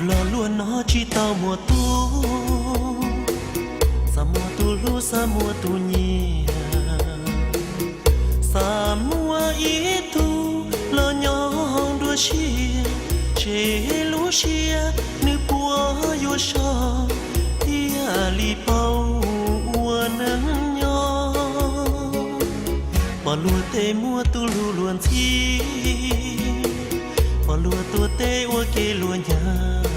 Lo lus no tsis tau muaj tus, xav muaj tus hlub, xav muaj tus nyiam, xav muaj ib tug los nyob hauv nruab siab, seb lub siab nws puas yuav so thiaj li paub ua neej nyob. Pom luag tej muaj tus hlub luag ntxhi, pom luag tuag teb ua ke luag nyav.